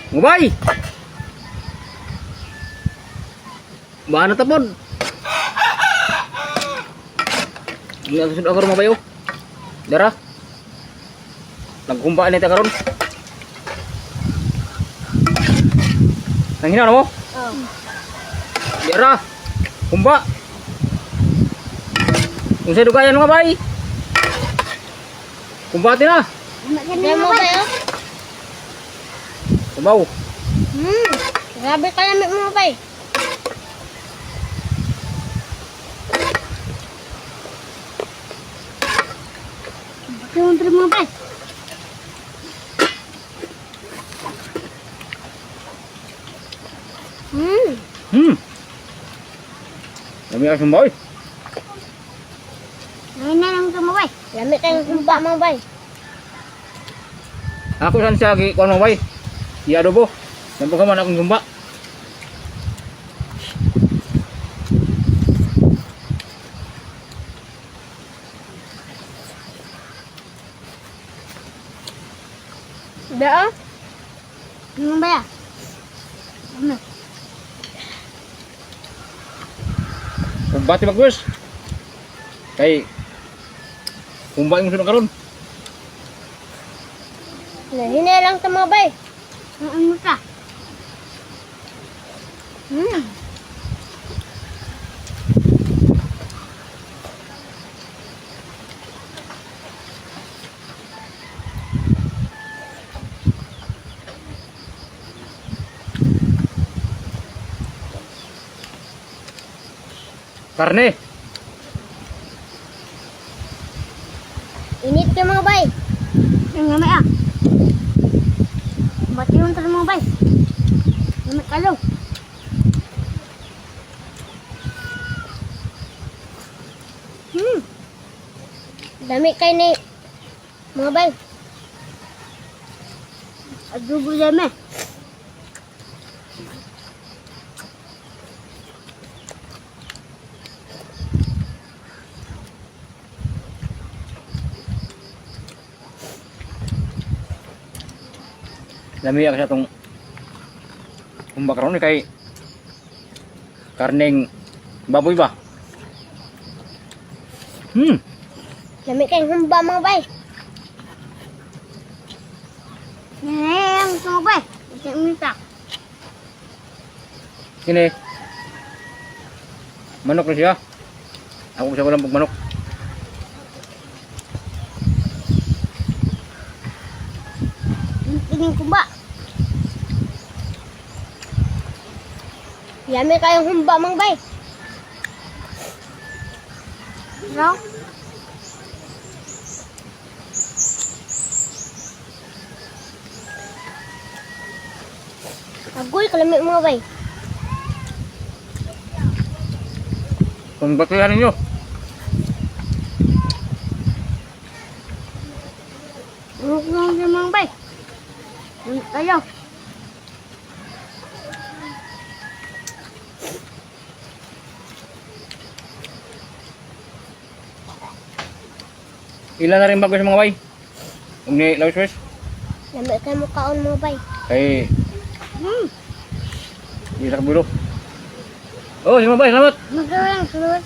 Mubay! Bana tapon. Hindi ako sunod karon, mabayo. Dara. Nagkumbaan ni ta karon. Nangina na mo? Oh. Dara. Kumba. Unsay dugayan, mga bay? Kumbate na. Dami mo ba yun? Kumaw. Grabe ka lamig, mga bay. Bakit mo diri, mga bay? Dami ang sumba oy. Ngayon na lang ito, mga bay. Lamig kayong kumba, mga bay. Ako san siya gi kuan, mga bay. I-adobo. Nampo ka man akong sumba. Ba? Ano ba ya? Ano? Kumbate bagus. Kay kumba imong sunod karon. Nahinay lang ito, mga bay. Ano ka? Karne. Init ka, mga bay. Ang gamay ah. Bati yung talo, mga bay. Gamay kalo. Dami kay ni mga bay. Adubo dami. Lami ako sa tong kumba karon eh, kay karneng baboy ba. Lami kay humba, mga bay. Yan mga bay. Ito yung ta. Kini. Manok na siya. Ako sa walang pagmanok. Pining kumba. Yami kayong humba, mga bay. No? Agoy, kalami, mga bay. Kung batihan ninyo. Urok lang sa mga bay. Ano kayo? Ilan na rin bago sa mga bay? Huwag ni Lawis Wes. Lami kayo mukaon, mga bay. Kay di sa kabulo. Oh, si mga bay, salamat. Magawa lang, salamat.